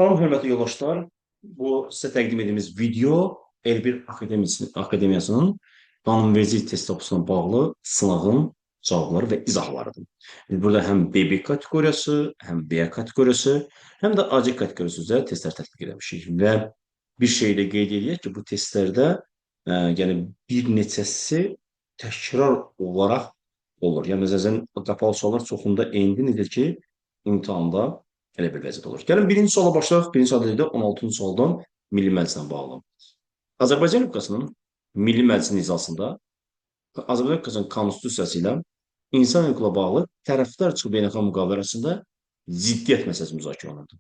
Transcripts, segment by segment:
Salam hörmətli yoldaşlar, bu sizə təqdim etdiyimiz video L1 Akademiyasının qanunverici test topusuna bağlı sınağın cavabları və izahlarıdır. Biz burada həm BB kateqoriyası, həm B kateqoriyası, həm də AC kateqoriyası üzrə testlər tətbiq eləmişik və bir şey də qeyd edək ki, bu testlərdə yəni bir neçəsi təkrar olaraq olur. Yəni məsələn, qapalı suallar çoxunda eynidir, necə ki, imtahanda elə bir vəziyyət olur. Gəlin birinci suala başlayaq. Birinci sual deyildi 16-cı sualdan Milli Məclislə bağlı. Azərbaycan Respublikasının Milli Məclisinin iclasında Azərbaycan Respublikasının Konstitusiyası ilə insan hüququna bağlı tərəfdar çıxıb beynəlxalq müqavilə arasında ziddiyyət məsələsi müzakirə olunurdu.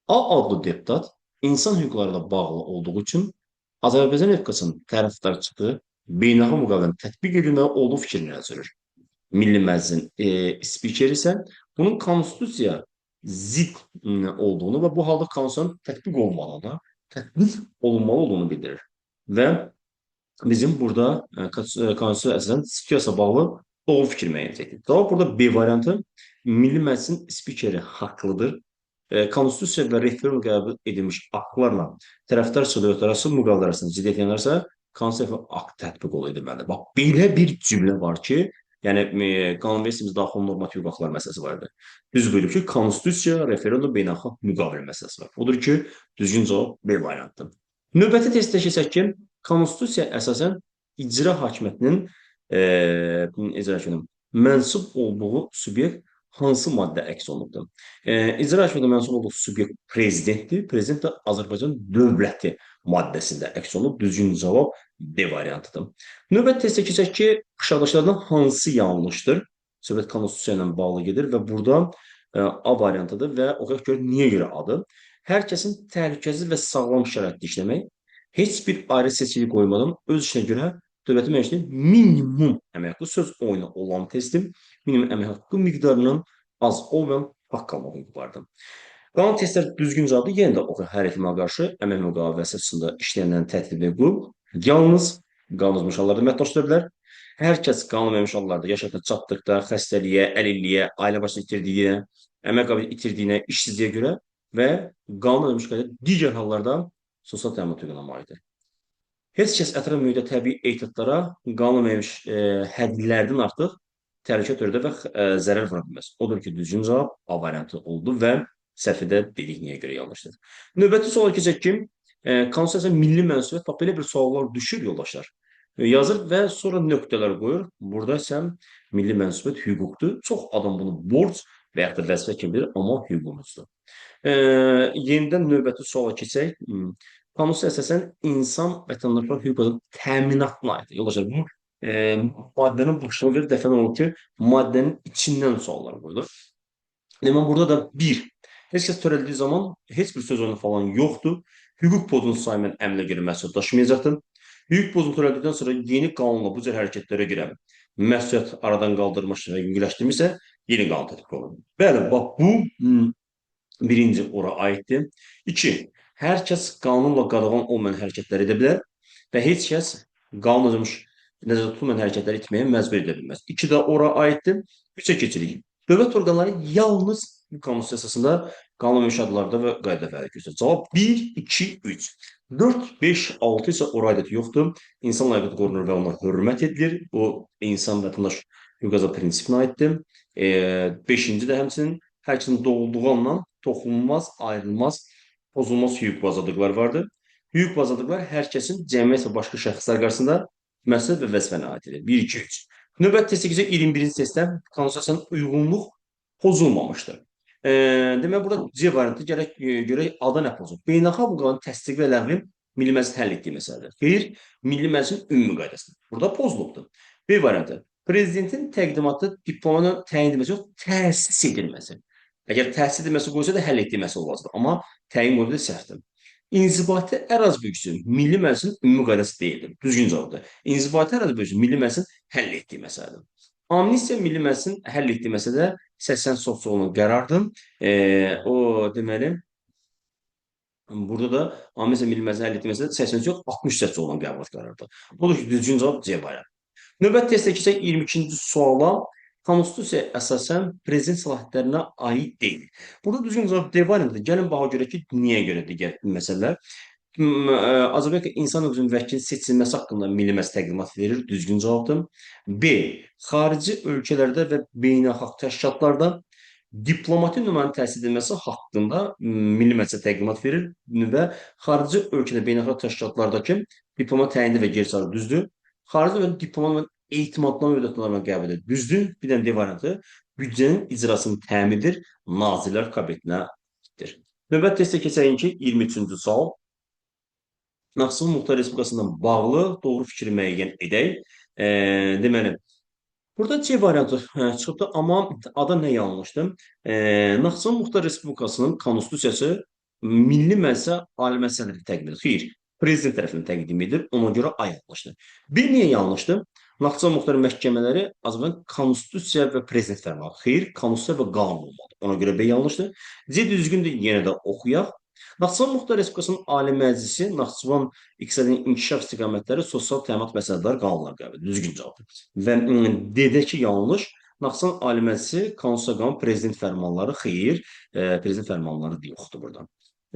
A adlı deputat insan hüquqları ilə bağlı olduğu üçün Azərbaycan Respublikasının tərəfdar çıxdığı beynəlxalq müqavilənin tətbiq edilməli olduğu fikrini irəli sürür. Milli Məclisin spikeri isə bunun konstitusiya zidd olduğunu və bu halda konstitusiyanın tətbiq olunmalığını, tətbiq olunmalı olduğunu bildirir. Və bizim burada konstitusiya əsasən situasiyaya bağlı doğru fikir müəyyən edəcəkdir. Cavab burada B variantı. Milli Məclisin spikeri haqlıdır. Konstitusiya və referendum qəbul edilmiş aktlarla tərəfdar dövlətlər arası müqavilə arasında ziddiyyət yaranarsa, konstitusiya akt tətbiq edilməlidir. Bax, belə bir cümlə var ki, yəni qanunvericiliyimizə daxil olan normativ hüquq məsələsi var idi. Düz buyurub ki, konstitusiya, referendum, beynəlxalq müqavilə məsələsi var. Odur ki, düzgün cavab B variantıdır. Növbəti testdə keçsək ki, konstitusiya əsasən icra hakimiyyətinin icra hakimiyyətinin mənsub olduğu subyekt hansı maddə əks olunubdur? İcra hakimiyyətinə mənsub olduğu subyekt prezidentdir. Prezident də Azərbaycan dövləti maddəsində əks olunub. Düzgün cavab D variantıdır. Növbəti testə keçək ki, aşağıdakılardan hansı yanlışdır? Söhbət konstitusiya ilə bağlı gedir və burada A variantıdır və oxuyaq görək niyə görə adı. Hər kəsin təhlükəsiz və sağlam şəraitdə işləmək, heç bir ayrı seçkilik qoymadan öz işinə görə dövlətin müəyyən minimum əmək haqqı söz oyunu olan testim, minimum əmək haqqı miqdarının az olmayan haqq almaq hüququ vardır. Qalan testlər düzgün cavabdır. Yenə də oxuyaq hər ehtimala qarşı əmək müqaviləsi açısında işləyənlərin təhsil hüququ yalnız qanun hallarda məhdudlaşdıra bilər. Hər kəs qanun müəyyən hallarda yaş həddinə çatdıqda, xəstəliyə, əlilliyə, ailə başını itirdiyinə, əmək qabiliyyəti itirdiyinə, işsizliyə görə və qanun müəyyən qədər digər hallarda sosial təminat hüququna malikdir. Heç kəs ətraf mühitə təbii ehtiyatlara qanun müəyyən hədlərdən artıq təhlükə törədə və zərər vura bilməz. Odur ki, düzgün cavab A variantı oldu və səhvi də dedik niyə görə yanlışdır. Növbəti suala keçək ki, konstitusiya milli mənsubiyyət, bax belə bir suallar düşür yoldaşlar. Yazır və sonra nöqtələr qoyur. Burada isə milli mənsubiyyət hüquqdur. Çox adam bunu borc və yaxud da vəzifə kimi bilir, amma hüququmuzdur. Yenidən növbəti suala keçək. Konstitusiya əsasən insan vətəndaşlar hüququ təminatına aiddir. Yoldaşlar, bu maddənin başına bir dəfə olur ki, maddənin içindən suallar qoyulur. Demək, burada da bir, heç kəs törəldiyi zaman heç bir söz oyunu falan yoxdur. Hüquq pozuntusu saymayan əmrə görə məsuliyyət daşımayacaqdır. Hüquq pozuntusu törəldikdən sonra yeni qanunla bu cür hərəkətlərə görə məsuliyyət aradan qaldırılmış və yüngülləşdirilmişsə, yeni qanun tətbiq olunur. Bəli, bax bu birinci ora aiddir. İki, hər kəs qanunla qadağan olmayan hərəkətlər edə bilər və heç kəs qanunla nəzərdə tutulmayan hərəkətlər etməyə məcbur edə bilməz. İki də ora aiddir. Üçə keçirik. Dövlət orqanları yalnız konstitusiya əsasında qanun müşahidələrdə və qayda fəaliyyət göstərir. Cavab 1, 2, 3. 4, 5, 6 isə ora aidiyyəti yoxdur. İnsan layiqəti qorunur və ona hörmət edilir. Bu, insan vətəndaş hüquq prinsipinə aiddir. 5-ci də həmçinin hər kəsin doğulduğu andan toxunulmaz, ayrılmaz, pozulmaz hüquq və azadlıqlar vardır. Hüquq və azadlıqlar hər kəsin cəmiyyət və başqa şəxslər qarşısında məsuliyyət və vəzifənə aiddir. 1, 2, 3. Növbəti testə keçək 21-ci testdə konstitusiyanın uyğunluq pozulmamışdır. Demək, burada C variantı gərək görək ada nə pozulub. Beynəlxalq müqavilənin təsdiqi və ləğvi Milli Məclisin həll etdiyi məsələdir. Xeyr, Milli Məclisin ümumi qaydasıdır. Burada pozulubdur. B variantı. Prezidentin təqdimatı diplomanın təyin edilməsi yox, təsis edilməsi. Əgər təsis edilməsi qoysa da həll etdiyi məsələ olmazdı. Amma təyin qoydu səhvdir. İnzibati ərazi bölgüsü Milli Məclisin ümumi qaydası deyildir. Düzgün cavabdır. İnzibati ərazi bölgüsü Milli Məclisin həll etdiyi məsələdir. Amnistiya Milli Məclisin həll etdiyi məsələdə 80 çox olan qərardır. O deməli, burada da Amnistiya Milli Məclisin həll etdiyi məsələdə 83 yox, 60 səs olan qəbul qərarıdır. Odur ki, düzgün cavab C variantı. Növbəti testə keçsək 22-ci suala. Konstitusiya əsasən prezident səlahiyyətlərinə aid deyil. Burada düzgün cavab D variantıdır. Gəlin baxa görək ki, niyə görə digər məsələlər. Azərbaycan İnsan Hüququnun vəkil seçilməsi haqqında Milli Məclis təqdimat verir. Düzgün cavabdır. B. Xarici ölkələrdə və beynəlxalq təşkilatlarda diplomatik nümayəndə təsis edilməsi haqqında Milli Məclisə təqdimat verir və xarici ölkədə beynəlxalq təşkilatlardakı diplomat təyini və geri çağırır. Düzdür. Xarici və diplomat etimadlı ödətlərlə qəbul edir. Düzdür. Bir dənə D variantı büdcənin icrasını təmin edir. Nazirlər Kabinetinə aiddir. Növbəti testə keçək ki, 23-cü sual. Naxçıvan Muxtar Respublikasından bağlı doğru fikri müəyyən edək. Deməli, burada C variantı çıxıbdır, amma ada nə yanlışdır? Naxçıvan Muxtar Respublikasının konstitusiyası Milli Məclisə Ali Məclis tərəfindən təqdim edilir. Xeyr, prezident tərəfindən təqdim edilir. Ona görə A yanlışdır. B niyə yanlışdır? Naxçıvan Muxtar Məhkəmələri Azərbaycan konstitusiya və prezident fərmanı. Xeyr, konstitusiya və qanun olmalıdır. Ona görə B yanlışdır. C düzgündür, yenə də oxuyaq. Naxçıvan Muxtar Respublikasının Ali Məclisi Naxçıvan iqtisadi inkişaf istiqamətləri, sosial təminat məsələləri qanunlar qəbul edir. Düzgün cavabdır. Və D-dəki yanlış. Naxçıvan Ali Məclisi konstitusiya qanun prezident fərmanları xeyr, prezident fərmanları yoxdur burada.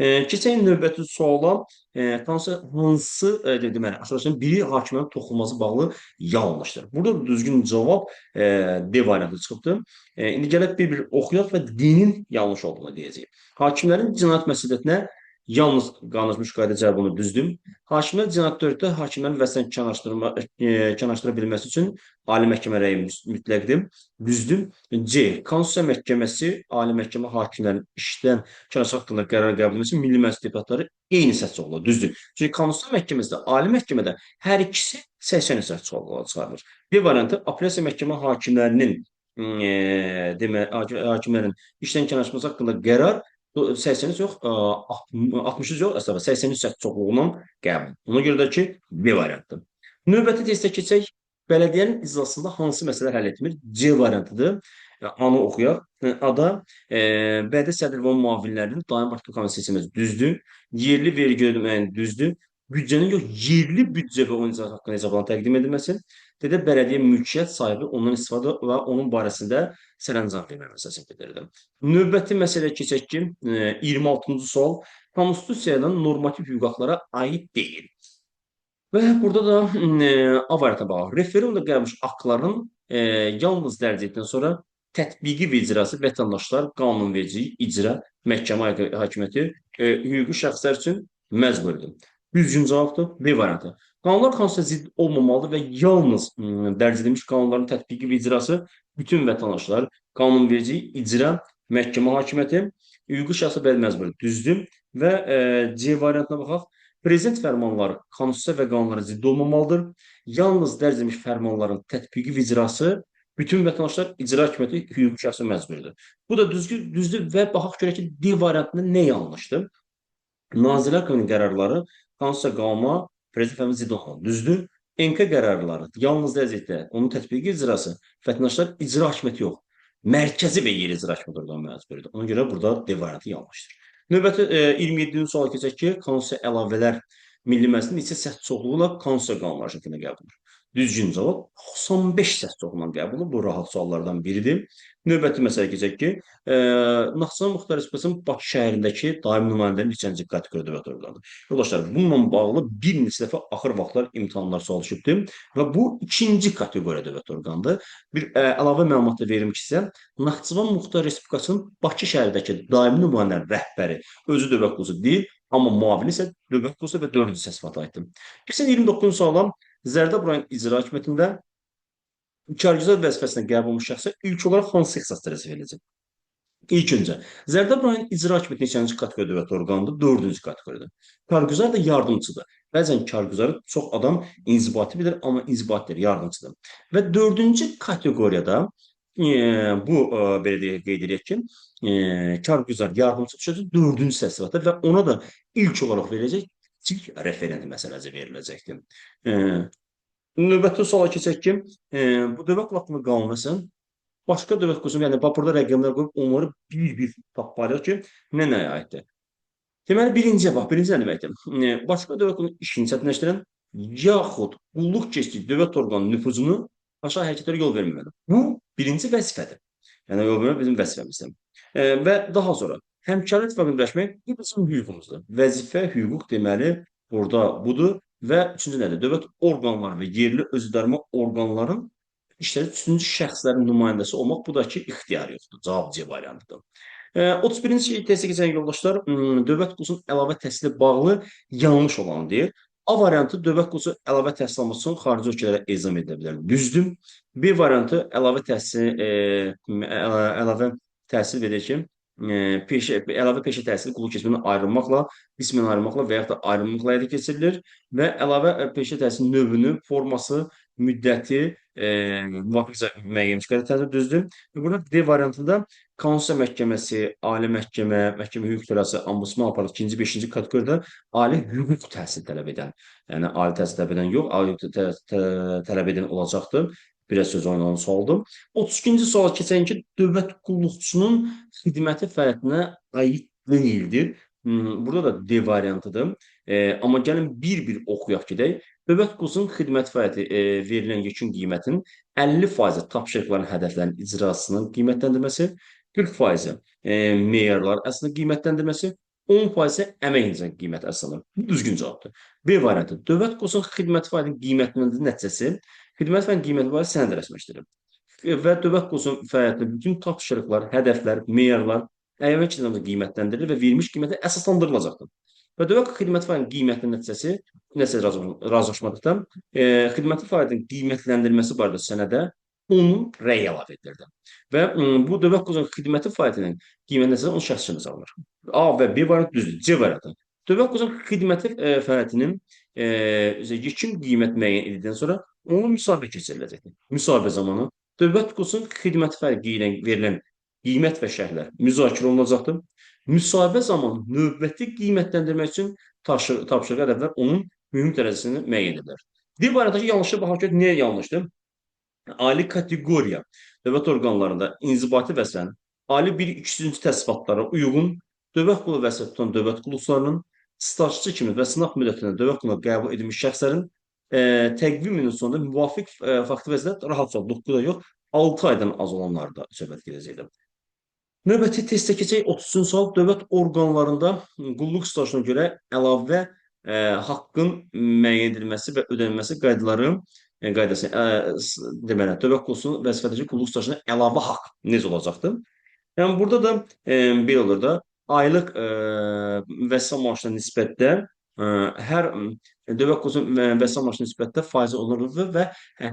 Keçək növbəti suala. Hansı deməli, aşağıdakının biri hakimiyyətin toxunulması bağlı yanlışdır. Burada düzgün cavab D variantı çıxıbdır. İndi gələk bir-bir oxuyaq və D-nin yanlış olduğunu deyəcəyik. Hakimlərin cinayət məsuliyyətinə yalnız qanunlaşmış qayda cəlb olunur, düzdür. Hakimlər cinayət dövründə hakimlərin vəzifədən kənarlaşdıra bilməsi üçün Ali Məhkəmə rəyi mütləqdir. Düzdür. C. Konstitusiya Məhkəməsi Ali Məhkəmə hakimlərin işdən kənarlaşdırması haqqında qərar qəbul etməsi Milli Məclis deputatları eyni səs çoxluğu. Düzdür. Çünki Konstitusiya Məhkəməsində, Ali Məhkəmədə hər ikisi 80 səs çoxluğu çıxarılır. Bir variantı apellyasiya məhkəmə hakimlərinin hakimlərin işdən kənarlaşması haqqında qərar 83 yox, 63 yox, əslində 83 səs çoxluğundan qəbul. Ona görə də ki, B variantıdır. Növbəti testə keçək. Bələdiyyənin iclasında hansı məsələ həll etmir? C variantıdır. A-nı oxuyaq. A-da bələdiyyə sədri və onun müavinlərinin daimi başqa komissiya seçilməsi düzdür. Yerli vergi ödəməyin düzdür. Büdcənin yox, yerli büdcə və onun icrası haqqında hesabatların təqdim edilməsi. D-də bələdiyyə mülkiyyət sahibi ondan istifadə və onun barəsində sərəncam vermə məsələsini bildirirdi. Növbəti məsələyə keçək ki, 26-cı sual konstitusiyadan normativ hüquqlara aid deyil. Və burada da A variantına baxaq. Referendumda qəbul aktların yalnız dərc etdikdən sonra tətbiqi və icrası vətəndaşlar, qanunverici, icra, məhkəmə hakimiyyəti, hüquqi şəxslər üçün məcburidir. Düzgün cavabdır B variantı. Qanunlar konstitusiyaya zidd olmamalıdır və yalnız dərc edilmiş qanunların tətbiqi və icrası bütün vətəndaşlar, qanunverici, icra, məhkəmə hakimiyyəti, hüquqi şəxsə bəli məcburidir. Düzdür. Və C variantına baxaq. Prezident fərmanları konstitusiya və qanunlara zidd olmamalıdır. Yalnız dərc edilmiş fərmanların tətbiqi və icrası bütün vətəndaşlar, icra hakimiyyəti, hüquqi şəxsə məcburidir. Bu da düzdür və baxaq görək ki, D variantında nə yanlışdır? Nazirlər Kabinetinin qərarları konstitusiya qanuna, prezident fərmanına zidd olmalıdır. Düzdür. NK qərarları yalnız dərc etdi, onun tətbiqi icrası vətəndaşlar icra hakimiyyəti yox, mərkəzi və yerli icra hakimiyyəti orqanı məcburidir. Ona görə burada D variantı yanlışdır. Növbəti 27-ci suala keçək ki, konstitusiya əlavələr Milli Məclisin neçə səs çoxluğuyla konstitusiya qanunları şəklində qəbul olunur? Düzgün cavab 95 səs çoxluğundan qəbul olunur. Bu rahat suallardan biridir. Növbəti məsələ keçək ki, Naxçıvan Muxtar Respublikasının Bakı şəhərindəki daimi nümayəndələrin neçənci kateqoriya dövlət orqanıdır? Yoldaşlar, bununla bağlı bir neçə dəfə axır vaxtlar imtahanlar sual düşübdür və bu ikinci kateqoriya dövlət orqanıdır. Bir əlavə məlumat da verim ki sizə, Naxçıvan Muxtar Respublikasının Bakı şəhərindəki daimi nümayəndələrin rəhbəri özü dövlət qulluqçusu deyil, amma müavini isə dövlət qulluqçusu və dördüncü səs sıfata aiddir. Keçən 29-cu suala Zərdab rayon İcra Hakimiyyətində kargüzar vəzifəsinə qəbul olmuş şəxsə ilk olaraq hansı ixtisas dərəcəsi veriləcək? İlk öncə, Zərdab rayon İcra Hakimiyyəti neçənci kateqoriya dövlət orqanıdır? Dördüncü kateqoriyada. Kargüzar da yardımçıdır. Bəzən kargüzarı çox adam inzibati bilir, amma inzibati deyil, yardımçıdır. Və dördüncü kateqoriyada bu belə deyək, qeyd edək ki, kargüzar yardımçı düşəcək dördüncü səs sıfatı və ona da ilk olaraq veriləcək kiçik referent məsələsi veriləcəkdir. Növbəti suala keçək ki, bu dövlət haqqında qanun məsələn, başqa dövlət qurumuna, yəni bax burada rəqəmlər qoyub onları bir-bir tapmalıyıq ki, nə nəyə aiddir. Deməli, birinciyə bax, birinci nə deməkdir? Başqa dövlət qurumunun işini çətinləşdirən yaxud qulluq keçdiyi dövlət orqanının nüfuzunu aşağı hərəkətlərə yol verməməlidir. Bu birinci vəzifədir. Yəni, yol vermək bizim vəzifəmizdir. Və daha sonra həmkarlıq ittifaqını birləşmək bu bizim hüququmuzdur. Vəzifə, hüquq deməli burada budur. Və üçüncü nədir? Dövlət orqanları və yerli özüdarmə orqanların işləri üçüncü şəxslərin nümayəndəsi olmaq, bu da ki, ixtiyar yoxdur. Cavab C variantıdır. 31-ci testə keçən yoldaşlar, dövlət qulluğunun əlavə təhsili bağlı yanlış olanı deyir. A variantı dövlət qulluğu əlavə təhsil almaq üçün xarici ölkələrə ezam edilə bilər. Düzdür. B variantı əlavə təhsil əlavə təhsil verir ki, əlavə peşə təhsili qulluq keçimindən ayrılmaqla, qismən ayrılmaqla və yaxud da ayrılmaqla həyata keçirilir və əlavə peşə təhsil növünü, forması, müddəti müvafiq müəyyən çıxarır, düzdür. Və burada D variantında Konstitusiya Məhkəməsi, Ali Məhkəmə, Məhkəmə Hüquq Şurası, Ombudsman aparır 2-ci, 5-ci kateqoriyada ali hüquq təhsil tələb edən, yəni ali təhsil tələb edən yox, ali hüquq tələb edən olacaqdır. Biraz söz oynanan sualdır. 32-ci sual keçən ki, dövlət qulluqçunun xidməti fəaliyyətinə aid deyildir. Burada da D variantıdır. Amma gəlin bir-bir oxuyaq gedək. Dövlət qulluqçunun xidməti fəaliyyəti verilən yekun qiymətin 50% tapşırıqların hədəflərinin icrasının qiymətləndirməsi, 40% meyarlar əsasında qiymətləndirməsi, 10% əmək incə qiymət əsaslanır. Bu düzgün cavabdır. B variantı. Dövlət qulluqçunun xidməti fəaliyyətinin qiymətləndirməsi nəticəsi xidmət fəaliyyətinin qiyməti barədə sənəd rəsmiləşdirilir. Və dövlət qulluqçunun fəaliyyətində bütün tapşırıqlar, hədəflər, meyarlar əmək nizamında qiymətləndirilir və verilmiş qiymətə əsaslandırılacaqdır. Və dövlət xidməti fəaliyyətinin qiymətinin nəticəsi nəticə razılaşmadıqda xidməti fəaliyyətinin qiymətləndirilməsi barədə sənədə onun rəyi əlavə edilirdi. Və bu dövlət qulluqçunun xidməti fəaliyyətinin qiymət nəticəsi onun şəxsi nəzərə alınır. A və B variantı düzdür. C variantı. Dövlət qulluqçunun xidməti fəaliyyətinin yekun qiymət müəyyən edildikdən sonra onun müsahibə keçiriləcəkdir. Müsahibə zamanı dövlət qulluqçunun xidməti fəaliyyətinə verilən qiymət və şərhlər müzakirə olunacaqdır. Müsahibə zamanı növbəti qiymətləndirmək üçün tapşırıq hədəflər onun mühüm dərəcəsini müəyyən edirlər. D variantı yanlışdır. Baxaq ki, niyə yanlışdır? Ali kateqoriya dövlət orqanlarında inzibati vəzifənin ali 1-2-cü təsnifatlara uyğun dövlət qulluğu vəzifə tutan dövlət qulluqçularının stajçı kimi və sınaq müddətində dövlət qulluğuna qəbul edilmiş şəxslərin təqvim ilinin sonunda müvafiq faktiki vəziyyət rahat sual 9 yox, 6 aydan az olanlarda söhbət gedəcəkdir. Növbəti testə keçək. 30-cu sual. Dövlət orqanlarında qulluq stajına görə əlavə haqqın müəyyən edilməsi və ödənilməsi qaydaları qaydası, deməli, dövlət qulluqçunun vəzifədəki qulluq stajına əlavə haqq necə olacaqdır? Yəni burada da belə olur da, aylıq vəzifə maaşına nisbətdə hər dövlət qulluqçunun vəzifə maaşına nisbətdə faizi olunur və hər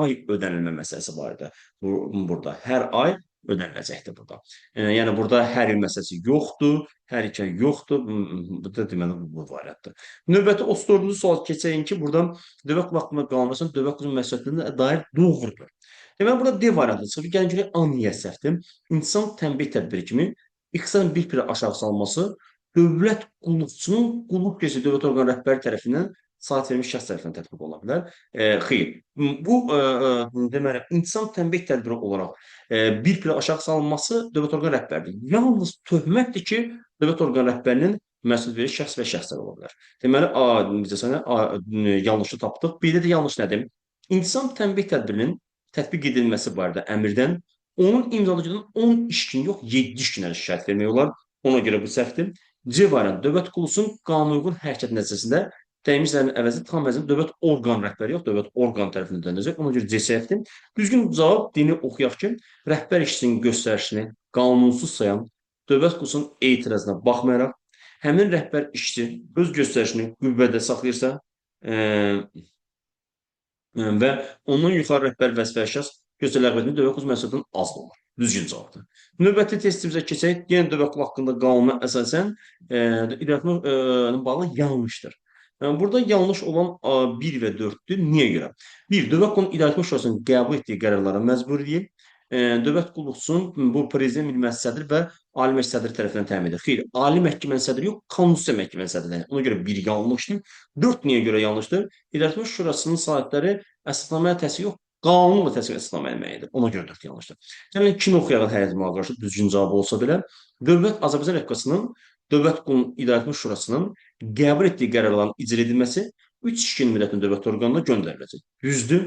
ay ödənilmə məsələsi var idi. Burada hər ay ödəniləcəkdir burada. Yəni burada hər il məsələsi yoxdur, hər iki ay yoxdur. Bu da deməli bu variantdır. Növbəti 34-cü sual keçəyin ki, burada dövlət qulluğu haqqında qanunun dövlət qulluğu məsuliyyətinə dair doğrudur. Deməli burada D variantı çıxır. Gəlin görək A niyə səhvdir? İnsan tənbih tədbiri kimi ixtisasın bir pira aşağı salması dövlət qulluqçunun qulluq keçirdiyi dövlət orqanı rəhbəri tərəfindən sahət verilmiş şəxs tərəfindən tətbiq oluna bilər. Xeyr. Bu deməli insan tənbih tədbiri olaraq bir pira aşağı salınması dövlət orqanı rəhbəridir. Yalnız töhmətdir ki, dövlət orqanı rəhbərinin məsuliyyət verir şəxs və şəxslər ola bilər. Deməli A bizə A yanlışı tapdıq. B-də də yanlış nədir? İnsan tənbih tədbirinin tətbiq edilməsi barədə əmrdən onun imzaladıqdan 10 iş günü yox, 7 iş günə şikayət vermək olar. Ona görə bu səhvdir. C variantı dövlət qulluqçunun qanunauyğun hərəkət nəticəsində dəymiş zərərin əvəzi tam vəzifə dövlət orqan rəhbəri yox, dövlət orqan tərəfindən ödəniləcək. Ona görə C səhvdir. Düzgün cavab dini oxuyaq ki, rəhbər işçinin göstərişini qanunsuz sayan dövlət qulluqçunun etirazına baxmayaraq, həmin rəhbər işçi öz göstərişini qüvvədə saxlayırsa və ondan yuxarı rəhbər vəzifəli şəxs göstəriş ləğv etmə dövlət qulluqçu məsuliyyətindən azad olur. Düzgün cavabdır. Növbəti testimizə keçək. Yenə dövlət qulluğu haqqında qanuna əsasən idarəetmə bağlı yanlışdır. Yəni, burada yanlış olan 1 və 4-dür. Niyə görə? 1. Dövlət Qulluğunun İdarəetmə Şurasının qəbul etdiyi qərarlara məcbur deyil. Dövlət qulluqçusunun bu prezident Milli Məclis sədri və Ali Məclis sədri tərəfindən təmin edilir. Xeyr, Ali Məhkəmənin sədri yox, Konstitusiya Məhkəmənin sədri. Ona görə 1 yanlışdır. 4 niyə görə yanlışdır? İdarəetmə Şurasının sahibləri əsasnaməyə təsir yox, qanunla təsdiq əsasnaməyə müəyyən edir. Ona görə 4 yanlışdır. Gəlin 2-ni oxuyaq hər ehtimala qarşı düzgün cavab olsa belə. Dövlət Azərbaycan Respublikasının Dövlət Qulluğunun İdarəetmə Şurasının qəbul etdiyi qərarların icra edilməsi 3 iş günü müddətində dövlət orqanına göndəriləcək. Düzdür.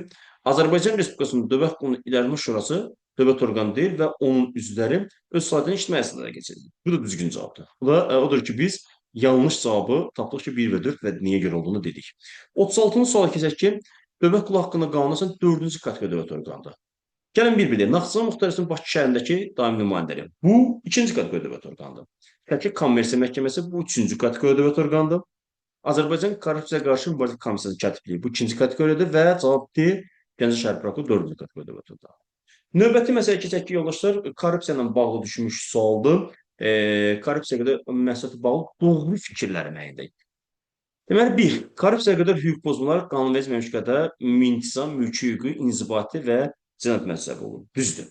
Azərbaycan Respublikasının Dövlət Qulluğunun İdarəetmə Şurası dövlət orqanı deyil və onun üzvləri öz səlahiyyətini ictimai əsaslarda keçirir. Bu da düzgün cavabdır. Bu da odur ki, biz yanlış cavabı tapdıq ki, 1 və 4 və niyə görə olduğunu dedik. 36-cı suala keçək ki, dövlət qulluğu haqqında qanuna əsasən 4-cü kateqoriya dövlət orqanıdır. Gəlin bir bilək. Naxçıvan Muxtar Respublikasının Bakı şəhərindəki daimi nümayəndələri. Bu 2-ci kateqoriya dövlət orqanıdır. Şəki Kommersiya Məhkəməsi bu 3-cü kateqoriya dövlət orqanıdır. Azərbaycan Korrupsiyaya qarşı mübarizə komissiyasının katibliyi bu 2-ci kateqoriyadır və cavab D Gəncə şəhər prokurorluğu 4-cü kateqoriya dövlət orqanıdır. Növbəti məsələyə keçək ki, yoldaşlar, korrupsiya ilə bağlı düşmüş sualdır. Korrupsiya qədər məhsulatı bağlı doğru fikirləri müəyyən edək. Deməli, 1. Korrupsiyaya qədər hüquq pozmalar qanunverici məşqədə intizam, mülki hüquqi, inzibati və cinayət məhsulatı olur. Düzdür.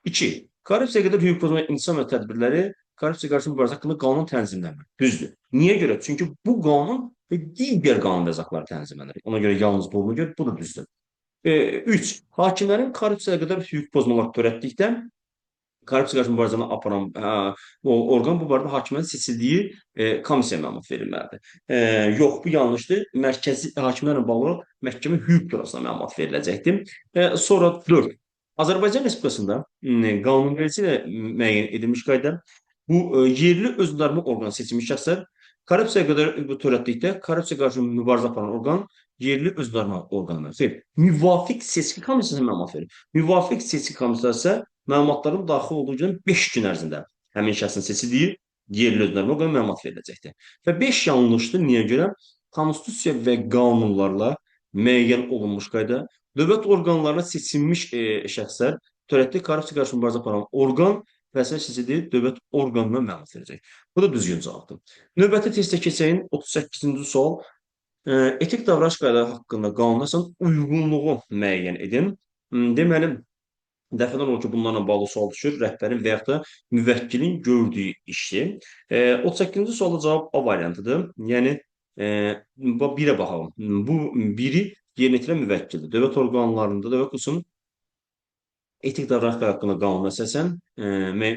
2. Korrupsiyaya qədər hüquq pozma intizam və tədbirləri korrupsiya qarşı mübarizə haqqında qanun tənzimlənmir. Düzdür. Niyə görə? Çünki bu qanun və digər qanun və haqları tənzimlənir. Ona görə yalnız bu olmur, görə bu da düzdür. 3. Hakimlərin korrupsiyaya qədər hüquq pozmalar törətdikdə korrupsiya qarşı mübarizəni aparan o orqan bu barədə hakimlərin seçildiyi komissiya məlumat verilməlidir. Yox, bu yanlışdır. Mərkəzi hakimlərlə bağlı olaraq məhkəmə hüquq bürosuna məlumat veriləcəkdir. Sonra 4. Azərbaycan Respublikasında qanunverici ilə müəyyən edilmiş qayda bu yerli özidarə orqanı seçilmiş şəxslər korrupsiyaya qədər bu törətdikdə korrupsiya qarşı mübarizə aparan orqan yerli özidarə orqanı. Xeyr, müvafiq seçki komissiyasına məlumat verir. Müvafiq seçki komissiyası isə məlumatların daxil olduğu günün 5 gün ərzində həmin şəxsin seçildiyi yerli özidarə orqanı məlumat veriləcəkdir. Və 5 yanlışdır. Niyə görə? Konstitusiya və qanunlarla müəyyən olunmuş qayda dövlət orqanlarına seçilmiş şəxslər törətdiyi korrupsiya qarşı mübarizə aparan orqan vəzifə seçildiyi dövlət orqanına məlumat verəcək. Bu da düzgün cavabdır. Növbəti testə keçəyin. 38-ci sual. Etik davranış qaydaları haqqında qanuna əsasən uyğunluğu müəyyən edin. Deməli, dəfədən olur ki, bunlarla bağlı sual düşür. Rəhbərin və yaxud da müvəkkilin gördüyü işi. 38-ci sualda cavab A variantıdır. Yəni, birə baxalım. Bu biri yerinə yetirən müvəkkildir. Dövlət orqanlarında dövlət qulusunun etik davranış qaydaları haqqında qanuna əsasən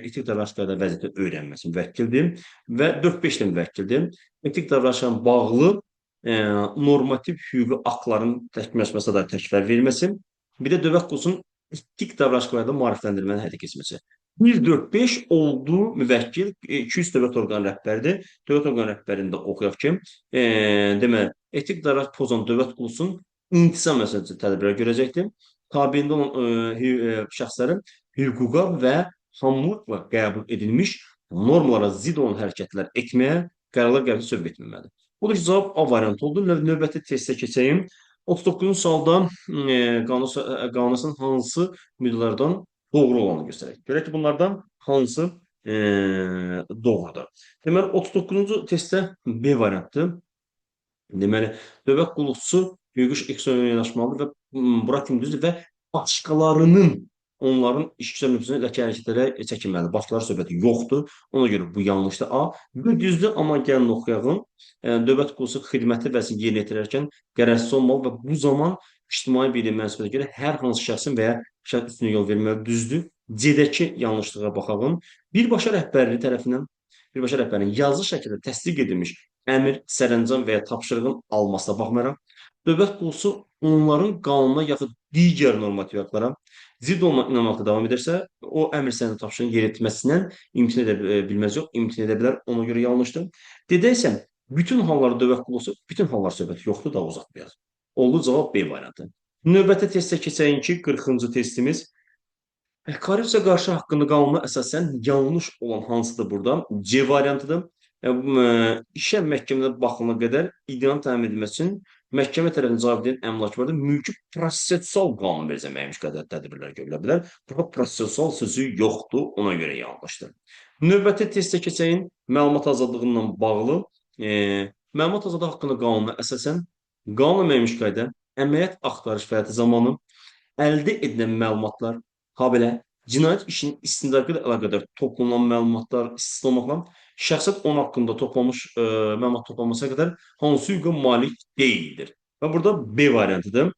etik davranış qaydaları vəziyyəti öyrənməsi müvəkkildir və 4-5 də müvəkkildir. Etik davranışla bağlı normativ hüquqi aktların təkmilləşməsinə dair təkliflər verilməsi, bir də dövlət qulusunun etik davranış qaydaları maarifləndirmənin həyata keçməsi. 1, 4, 5 oldu müvəkkil, 200 dövlət orqanı rəhbəridir. Dövlət orqanı rəhbərində oxuyaq ki, deməli, etik davranış pozan dövlət qulusunun intizam məsələsi tədbirlər görəcəkdir. Tabeliyində olan şəxslərin hüquqa və hamılıqla qəbul edilmiş normalara zidd olan hərəkətlər etməyə, qərarlar qəbul sövq etməməlidir. Budur ki, cavab A variantı oldu. Növbəti testə keçəyim. 39-cu sualda qanunun hansı müddələrdən doğru olanı göstərək. Görək ki, bunlardan hansı doğrudur. Deməli, 39-cu testdə B variantıdır. Deməli, dövlət qulluqçusu hüquqi ekstremizmə yanaşmalıdır və bura kimi düzdür və başqalarının onların işgüzar nüfuzuna ləkə hərəkətlərə çəkinməlidir. Başqaları söhbəti yoxdur. Ona görə bu yanlışdır. A. Bu düzdür, amma gəlin oxuyağım. Dövlət qulluqçusu xidməti vəzifəsini yerinə yetirərkən qərəzsiz olmalı və bu zaman ictimai birliyin mənsubiyyətinə görə hər hansı şəxsin və ya şəxs üstünə yol verməli düzdür. C-dəki yanlışlığa baxalım. Birbaşa rəhbərliyi tərəfindən birbaşa rəhbərin yazılı şəkildə təsdiq edilmiş əmr, sərəncam və ya tapşırığın almasına baxmayaraq, dövlət qulluqçusu onların qanuna yaxud digər normativ haqlara zidd olma inanmaqda davam edərsə, o əmr sənədi tapşırığın yeritməsindən imtina edə bilməz, yox, imtina edə bilər, ona görə yanlışdır. D-də isə bütün hallarda dövlət qulluqçusu, bütün hallar söhbəti yoxdur, daha uzatmayaq. Oldu cavab B variantı. Növbəti testə keçəyin ki, 40-cı testimiz. Korrupsiya qarşı haqqında qanuna əsasən yanlış olan hansıdır burada? C variantıdır. İşə məhkəmədə baxılana qədər iddianın təmin edilməsi üçün məhkəmə tərəfindən cavab edən əmlak vardır. Mülki prosessual qanun verəcək qədər tədbirlər görülə bilər. Burada prosessual sözü yoxdur, ona görə yanlışdır. Növbəti testə keçəyin. Məlumat azadlığından bağlı. Məlumat azadlığı haqqında qanuna əsasən qanunla müəyyən qayda əməliyyat axtarış fəaliyyəti zamanı əldə edilən məlumatlar, habelə cinayət işinin istintaqı ilə əlaqədar toplanan məlumatlar istisna olmaqla şəxsiyyət onun haqqında toplanmış məlumat toplanmasına qədər hansı hüquqa malik deyildir. Və burada B variantıdır.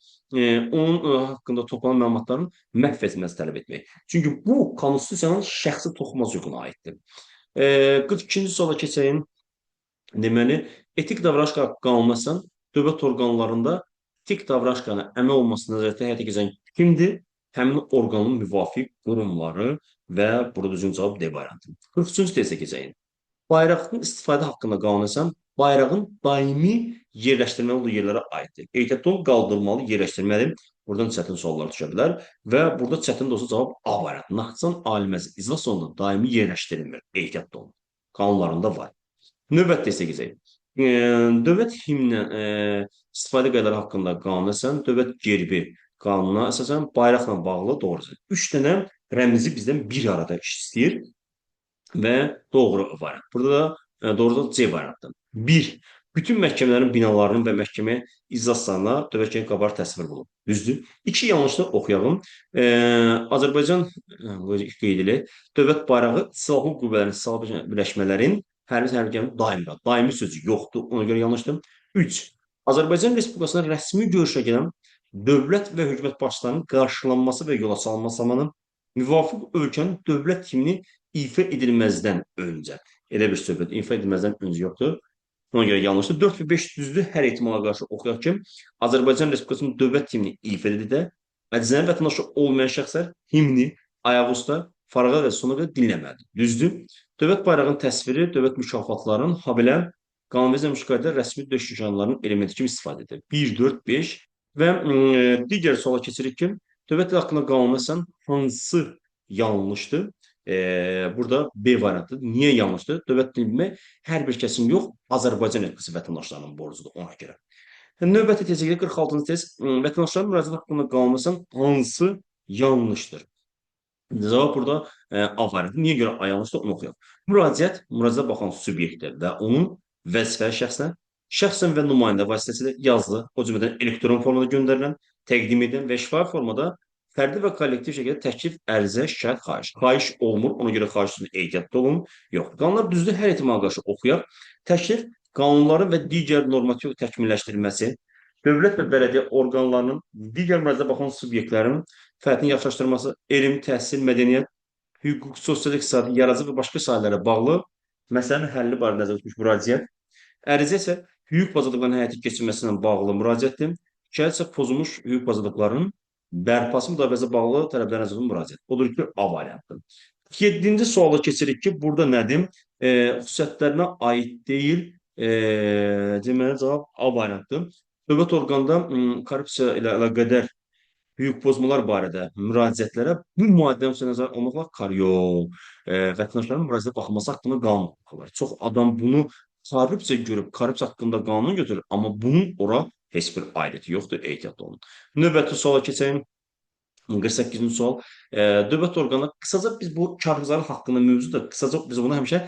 Onun haqqında toplanan məlumatların məhv edilməsi tələb etmək. Çünki bu konstitusiyanın şəxsi toxunmaz hüququna aiddir. 42-ci suala keçəyim. Deməli, etik davranış qanununa əsasən dövlət orqanlarında etik davranış qanuna əməl olunması nəzərdə həyata keçirən kimdir? Həmin orqanın müvafiq qurumları və burada düzgün cavab D variantı. 43-cü testə keçəyik. Bayrağın istifadə haqqında qanuna əsasən bayrağın daimi yerləşdirməli olduğu yerlərə aiddir. Ehtiyatlı olun, qaldırılmalı, yerləşdirməli. Buradan çətin suallar düşə bilər və burada çətin də olsa cavab A variantı. Naxçıvan Ali Məclisi iclas salonunda daimi yerləşdirilmir. Ehtiyatlı olun. Qanunlarında var. Növbəti testə keçək. Dövlət himni istifadə qaydaları haqqında qanuna əsasən, dövlət gerbi qanuna əsasən bayraqla bağlı doğrudur. 3 dənə rəmzi bizdən bir arada iş istəyir və doğru variant. Burada da doğru da C variantıdır. 1. Bütün məhkəmələrin binalarının və məhkəmə iclaslarına dövlət gerbi qabar təsvir olunur. Düzdür. 2 yanlışda oxuyalım. Azərbaycan qeyd edilir. Dövlət bayrağı silahlı qüvvələrin, silahlı birləşmələrin hərbi sərhədgahının daimi. Daimi sözü yoxdur. Ona görə yanlışdır. 3. Azərbaycan Respublikasına rəsmi görüşə gələn dövlət və hökumət başçılarının qarşılanması və yola salınması zamanı müvafiq ölkənin dövlət himni ifa edilməzdən öncə. Elə bir söhbət ifa edilməzdən öncə yoxdur. Ona görə yanlışdır. 4 və 5 düzdür. Hər ehtimala qarşı oxuyaq ki, Azərbaycan Respublikasının dövlət himni ifa edildi də, əcnəbi vətəndaşı olmayan şəxslər himni ayaq üstə, farağa və sona qədər dinləməlidir. Düzdür. Dövlət bayrağının təsviri, dövlət mükafatlarının, habelə qanunverici qayda rəsmi döş nişanlarının elementi kimi istifadə edilir. 1, 4, 5 və digər suala keçirik ki, dövlət dili haqqında qanuna əsasən hansı yanlışdır? Burada B variantıdır. Niyə yanlışdır? Dövlət dilini bilmək hər bir kəsin yox, Azərbaycan Respublikası vətəndaşlarının borcudur ona görə. Növbəti testə gedir, 46-cı test. Vətəndaşların müraciət haqqında qanuna əsasən hansı yanlışdır? Cavab burada A variantı. Niyə görə A yanlışdır? Onu oxuyaq. Müraciət, müraciətə baxan subyektə və onun vəzifəli şəxsinə, şəxsən və nümayəndə vasitəsilə yazılı, o cümlədən elektron formada göndərilən, təqdim edilən və şifahi formada fərdi və kollektiv şəkildə təklif, ərizə, şikayət, xahiş. Xahiş olmur, ona görə xahiş üçün ehtiyatlı olun. Yox. Qanunlar düzdür, hər ehtimala qarşı oxuyaq. Təklif, qanunların və digər normativ təkmilləşdirilməsi, dövlət və bələdiyyə orqanlarının, digər müraciətə baxan subyektlərin fəaliyyətini yaxşılaşdırılması, elm, təhsil, mədəniyyət, hüquq, sosial, iqtisadi, yaradıcı və başqa sahələrə bağlı məsələnin həlli barədə nəzərdə tutmuş müraciət. Ərizə isə hüquq bacarıqlarının həyata keçirilməsi ilə bağlı müraciətdir. Şikayət isə pozulmuş hüquq bacarıqlarının bərpası müdafiəsinə bağlı tələblər nəzərdə tutmuş müraciət. Odur ki, A variantıdır. 7-ci suala keçirik ki, burada nədir? Xüsusiyyətlərinə aid deyil. Deməli, cavab A variantıdır. Dövlət orqanında korrupsiya ilə əlaqədar hüquq pozmalar barədə müraciətlərə bu maddənin nəzərə almaqla vətəndaşların müraciətə baxılması haqqında qanun baxırlar. Çox adam bunu korrupsiya görüb, korrupsiya haqqında qanun götürür, amma bunun ora heç bir aidiyyəti yoxdur, ehtiyatlı olun. Növbəti suala keçəyim. 48-ci sual. Dövlət orqanı, qısaca biz bu kargüzarlıq haqqında mövzudur. Qısaca biz buna həmişə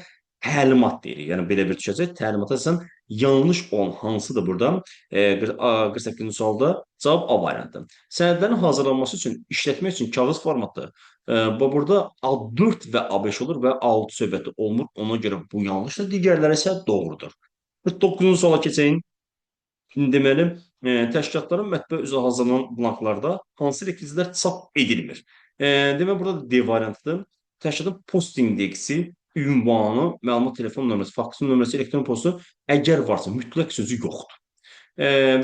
təlimat deyirik. Yəni belə bir düşəcək. Təlimata əsasən yanlış olan hansıdır burada? 48-ci sualda cavab A variantı. Sənədlərin hazırlanması üçün, işlətmək üçün kağız formatı. Burada A4 və A5 olur və A6 söhbəti olmur. Ona görə bu yanlışdır. Digərləri isə doğrudur. 49-cu suala keçəyim. Deməli, təşkilatların mətbə üzrə hazırlanan blanklarda hansı rekvizitlər çap edilmir? Deməli, burada da D variantıdır. Təşkilatın post indeksi, ünvanı, məlumat telefon nömrəsi, faksın nömrəsi, elektron postu əgər varsa mütləq sözü yoxdur.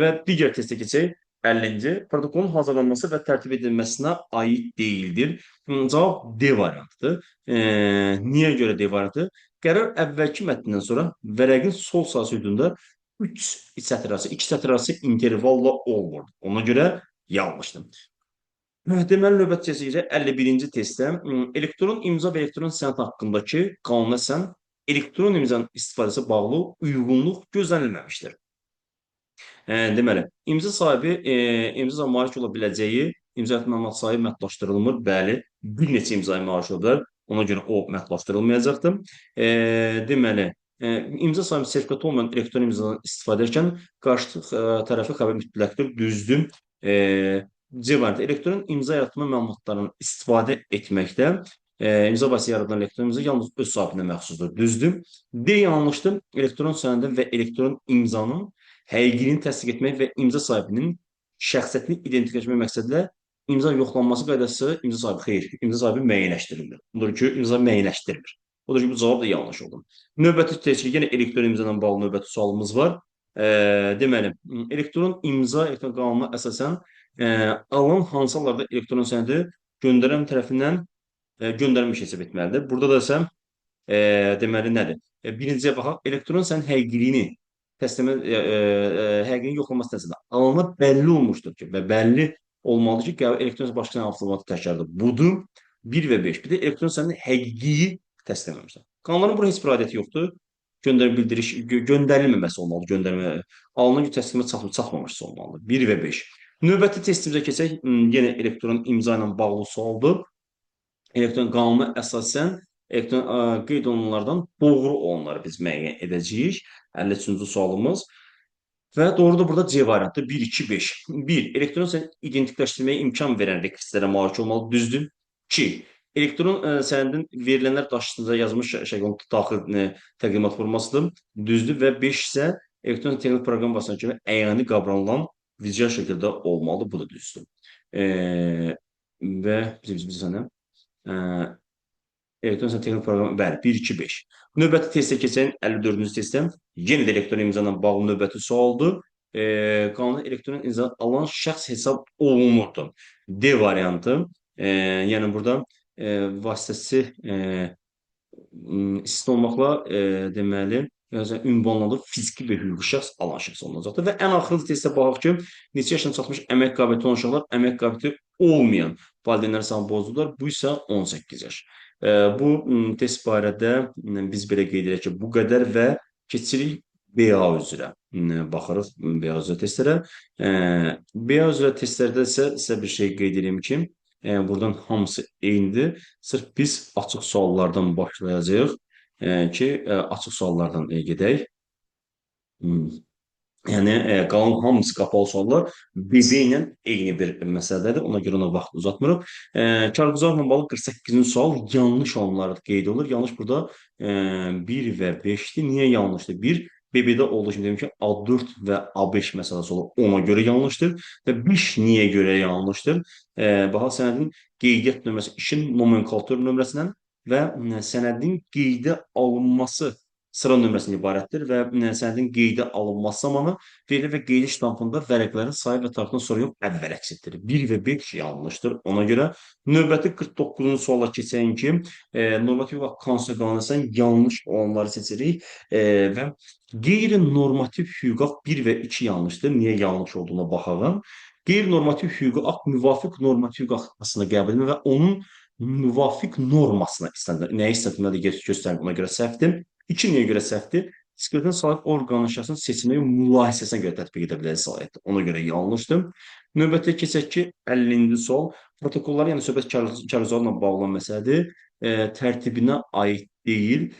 Və digər testə keçək. 50-ci. Protokolun hazırlanması və tərtib edilməsinə aid deyildir. Cavab D variantıdır. Niyə görə D variantı? Qərar əvvəlki mətndən sonra vərəqin sol sağ sütununda 3 sətr arası, 2 sətr arası intervalla olmur. Ona görə yanlışdır. Deməli, növbəti testə 51-ci testdə elektron imza və elektron sənəd haqqındakı qanuna əsasən elektron imzanın istifadəsi bağlı uyğunluq gözlənilməmişdir. Deməli, imza sahibi imza malik ola biləcəyi imza məlumat sahibi məhdudlaşdırılmır. Bəli, bir neçə imzaya malik ola bilər. Ona görə o məhdudlaşdırılmayacaqdır. Deməli, imza sahibi sertifikatı olmayan elektron imzadan istifadə edərkən qarşı tərəfi xəbər mütləqdir, düzdür. C variantı elektron imza yaratma məlumatlarından istifadə etməkdə imza vasitəsilə yaradılan elektron imza yalnız öz sahibinə məxsusdur, düzdür. D yanlışdır. Elektron sənədin və elektron imzanın həqiqiliyini təsdiq etmək və imza sahibinin şəxsiyyətini identifikasiya etmək məqsədilə imza yoxlanması qaydası imza sahibi xeyr, imza sahibi müəyyənləşdirilir. Odur ki, imza müəyyənləşdirilir. Odur ki, bu cavab da yanlış oldu. Növbəti test yenə elektron imza ilə bağlı növbəti sualımız var. Deməli, elektron imza, elektron qanununa əsasən alan hansı hallarda elektron sənədi göndərən tərəfindən göndərilmiş hesab etməlidir. Burada da isə deməli nədir? Birinciyə baxaq, elektron sənədin həqiqiliyini təslimə, həqiqiliyini yoxlaması nəzərində alana bəlli olmuşdur ki, və bəlli olmalıdır ki, elektron başqa sənəd avtomatik təkrardır. Budur. 1 və 5. Bir də elektron sənədin həqiqiliyi təslim etməmişdir. Qanunların bura heç bir aidiyyəti yoxdur. Göndər bildiriş göndərilməməsi olmalıdır. Göndərmə alınan ki, təslimə çatmamışsa olmalıdır. 1 və 5. Növbəti testimizə keçək. Yenə elektron imza ilə bağlı sualdır. Elektron qanuna əsasən elektron qeyd olunanlardan doğru olanları biz müəyyən edəcəyik. 53-cü sualımız. Və doğrudur burada C variantı 1, 2, 5. 1. Elektron sənəd identifikləşdirməyə imkan verən rekvizitlərə malik olmalı. Düzdür. 2. Elektron sənədin verilənlər daşısında yazılmış şəklində daxil təqdimat formasıdır. Düzdür. Və 5 isə elektron texnik proqram vasitəsi kimi əyani qabranılan vizual şəkildə olmalıdır. Bu da düzdür. Və bir saniyə. Elektron sənəd texnik proqram, bəli, 1, 2, 5. Növbəti testə keçən 54-cü testə yenə də elektron imza ilə bağlı növbəti sualdır. Qanun elektron imza alan şəxs hesab olunurdu. D variantı. Yəni burada vasitəsi istisna olmaqla deməli, ünvanlandığı fiziki və hüquqi şəxs alan şəxs olunacaqdır. Və ən axırıncı testə baxaq ki, neçə yaşına çatmış əmək qabiliyyəti olan uşaqlar əmək qabiliyyəti olmayan valideynlər hesabı bozulurlar. Bu isə 18 yaş. Bu test barədə biz belə qeyd edək ki, bu qədər və keçirik BA üzrə. Baxırıq BA üzrə testlərə. BA üzrə testlərdə isə sizə bir şey qeyd edeyim ki, buradan hamısı eynidir. Sırf biz açıq suallardan başlayacağıq ki, açıq suallardan gedək. Yəni, qalan hamısı qapalı suallar BB ilə eyni bir məsələdədir. Ona görə ona vaxt uzatmırıq. Kargüzarla bağlı 48-ci sual yanlış olanlar qeyd olunur. Yanlış burada 1 və 5-dir. Niyə yanlışdır? 1, BB-də olduğu kimi dedim ki, A4 və A5 məsələsi olur. Ona görə yanlışdır. Və 5 niyə görə yanlışdır? Baxa, sənədin qeydiyyat nömrəsi işin nomenklatur nömrəsindən və sənədin qeydə alınması sıra nömrəsindən ibarətdir və sənədin qeydə alınması zamanı verilir və qeydi ştampında vərəqlərin sayı və tarixindən sonra yox, əvvəl əks etdirir. 1 və 5 yanlışdır. Ona görə növbəti 49-cu suala keçən ki, normativ hüquq konstitusiya qanununa yanlış olanları seçirik və qeyri-normativ hüquq 1 və 2 yanlışdır. Niyə yanlış olduğuna baxalım. Qeyri-normativ hüquqi akt müvafiq normativ hüquq aktına qəbul edilmə və onun müvafiq normasına istənilən, nəyə istənilməli göstərir, ona görə səhvdir. 2 niyə görə səhvdir? Skeletin sahib orqanı şəxsin seçilməyi mülahizəsinə görə tətbiq edə biləcək səlahiyyətdir. Ona görə yanlışdır. Növbətə keçək ki, 50-ci sual. Protokollar, yəni söhbət kargüzarla bağlı məsələdir. Tərtibinə aid deyil.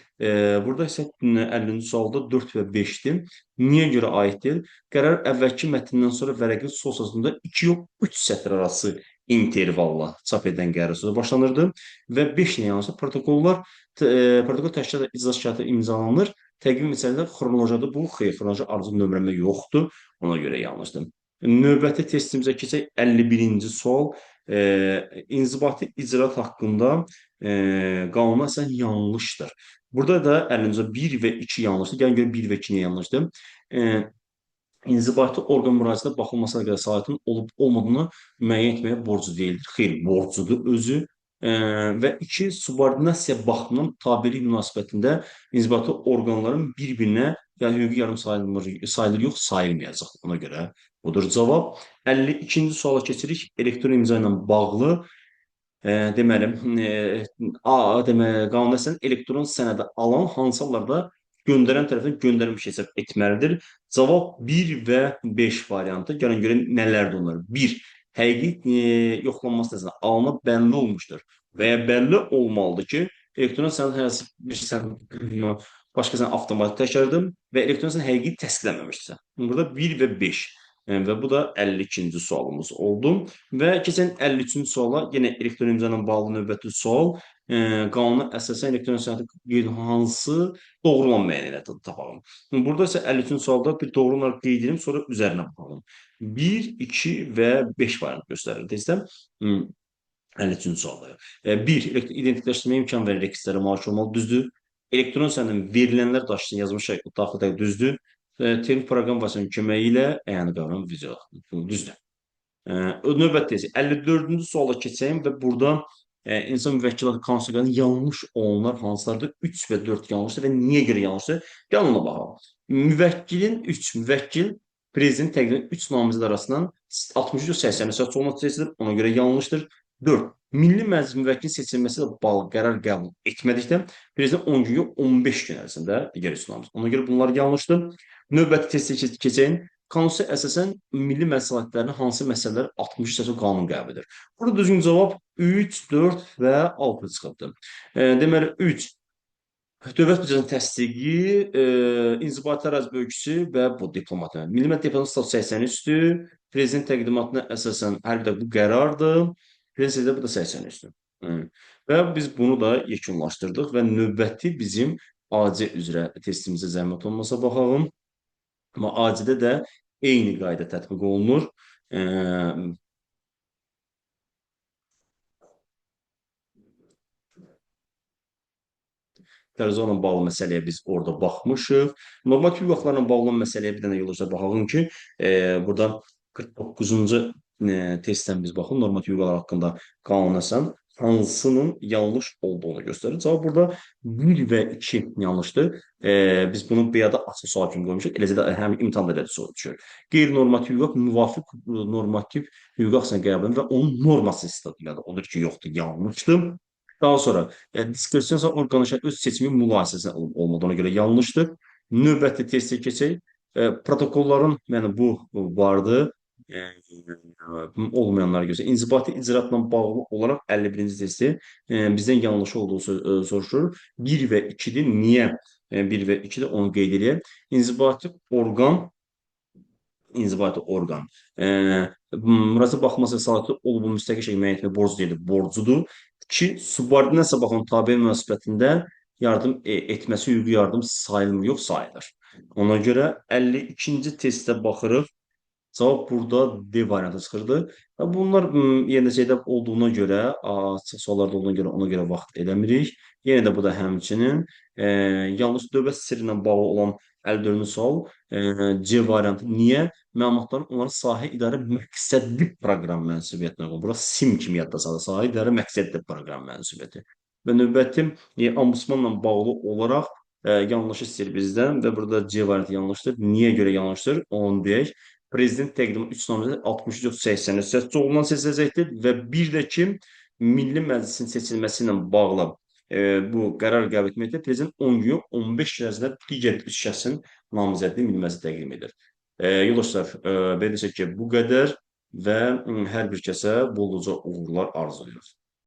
Burada isə 50-ci sualda 4 və 5-dir. Niyə görə aid deyil? Qərar əvvəlki mətndən sonra vərəqin sol sözündə 2 yox, 3 sətr arası intervalla çap edən qərar sözü başlanırdı və 5 nə yanlışdır? Protokollar, protokol təşkilat icra şikayəti imzalanır. Təqvim məsələdə xronologiyadır. Bu, xeyr, xronoloji arzu nömrəmə yoxdur. Ona görə yanlışdır. Növbəti testimizə keçək. 51-ci sual. İnzibati icraat haqqında qanuna əsasən yanlışdır. Burada da 50-ci 1 və 2 yanlışdır. Gəlin görək 1 və 2 niyə yanlışdır? İnzibati orqan müraciətə baxılmasına qədər səlahiyyətin olub olmadığını müəyyən etməyə borclu deyildir. Xeyr, borcludur özü. Və 2, subordinasiya baxımından tabelik münasibətində inzibati orqanların bir-birinə ya hüquqi yardım sayılır, yox, sayılmayacaq. Ona görə budur cavab. 52-ci suala keçirik. Elektron imza ilə bağlı. Deməli, qanuna əsasən elektron sənədi alan hansı hallarda göndərən tərəfindən göndərilmiş hesab etməlidir? Cavab 1 və 5 variantı. Gəlin görək nələrdir onlar. 1. Həqiqi yoxlanması nəzərində alana bəlli olmuşdur və ya bəlli olmalıdır ki, elektron sənəd hər hansı bir sənəd başqa sənəd avtomatik təkrardır və elektron sənəd həqiqi təsdiqlənməmişdirsə. Burada 1 və 5. Və bu da 52-ci sualımız oldu. Və keçən 53-cü suala yenə elektron imza ilə bağlı növbəti sual. Qanuna əsasən elektron sənədi hansı doğrulanmayan ilə tapalım. Burada isə 53-cü sualda bir doğru olaraq qeyd edelim, sonra üzərinə baxalım. 1, 2 və 5 variant göstərir testdə. 53-cü sualda. 1. İdentifikləşdirməyə imkan verən rekvizitlərə malik olmalı, düzdür. Elektron sənədin verilənlər daşısını yazmış daxil düzdür. Texnik proqram vasitəsinin köməyi ilə əyani qavram video. Düzdür. Növbəti tezi 54-cü suala keçəyim və burada insan müvəkkillər konstitusiyanın yanlış olanlar hansılardır? 3 və 4 yanlışdır və niyə görə yanlışdır? Gəlin ona baxalım. Müvəkkilin 3, müvəkkil prezident təqdim 3 namizəd arasından 63-80 əsas olmaq seçilir. Ona görə yanlışdır. 4. Milli Məclis müvəkkil seçilməsi ilə bağlı qərar qəbul etmədikdə prezident 10 gün yox, 15 gün ərzində digər 3 namizəd. Ona görə bunlar yanlışdır. Növbəti testə keçəyim. Konstitusiya əsasən Milli Məclis səlahiyyətlərini hansı məsələlər 63 əsas qanun qəbul edir? Burada düzgün cavab 3, 4 və 6 çıxıbdır. Deməli 3 dövlət büdcəsinin təsdiqi, inzibati ərazi bölgüsü və bu diplomat. Milli Məclis deputatının statusu 83-dür. Prezident təqdimatına əsasən hər bir də bu qərardır. Prezident bu da 83-dür. Və biz bunu da yekunlaşdırdıq və növbəti bizim AC üzrə testimizə zəhmət olmasa baxalım. Amma AC-də də eyni qayda tətbiq olunur. Tərəzə bağlı məsələyə biz orada baxmışıq. Normativ hüquqlarla bağlı məsələyə bir dənə yoldaşlar baxalım ki, burada 49-cu testdən biz baxın, normativ hüquqlar haqqında qanuna əsasən hansının yanlış olduğunu göstərir. Cavab burada 1 və 2 yanlışdır. Biz bunu B-da açıq sual kimi qoymuşuq. Eləcə də həm imtahanda elə sual düşür. Qeyri-normativ hüquq müvafiq normativ hüquq aksına qəbul edilir və onun norması istifadədir. Odur ki, yoxdur, yanlışdır. Daha sonra diskresion orqanın öz seçimi mülahizəsinə olmadığına görə yanlışdır. Növbəti testə keçək. Protokolların, yəni bu vardı. Olmayanlara görə inzibati icraatla bağlı olaraq 51-ci testi bizdən yanlış olduğu soruşur. 1 və 2-dir. Niyə 1 və 2-dir? Onu qeyd edək. İnzibati orqan müraciət baxılması səlahiyyəti olub müstəqil şəkildə müəyyən etmək borcu deyil, borcudur. 2. Subordinasiya baxımından tabe münasibətində yardım etməsi hüquqi yardım sayılmır, yox sayılır. Ona görə 52-ci testə baxırıq. Cavab burada D variantı çıxırdı. Və bunlar yenə şeydə olduğuna görə, açıq suallarda olduğuna görə ona görə vaxt eləmirik. Yenə də bu da həmçinin yanlış dövlət sirri ilə bağlı olan 54-cü sual C variantı. Niyə? Məlumatların onların sahə idarə məqsədli proqram mənsubiyyətinə qoyulur. Bura SIM kimi yadda saxla. Sahə idarə məqsədli proqram mənsubiyyəti. Və növbəti ombudsmanla bağlı olaraq yanlış istəyir bizdən və burada C variantı yanlışdır. Niyə görə yanlışdır? Onu deyək. Prezident təqdimi 3 namizəd 63-80 səs çoxluğundan seçiləcəkdir və bir də ki, Milli Məclisin seçilməsi ilə bağlı bu qərar qəbul etməkdə prezident 10 gün yox, 15 gün ərzində digər 3 şəxsin namizədini Milli Məclisə təqdim edir. Yoldaşlar, belə desək ki, bu qədər və hər bir kəsə bolluca uğurlar arzulayırıq.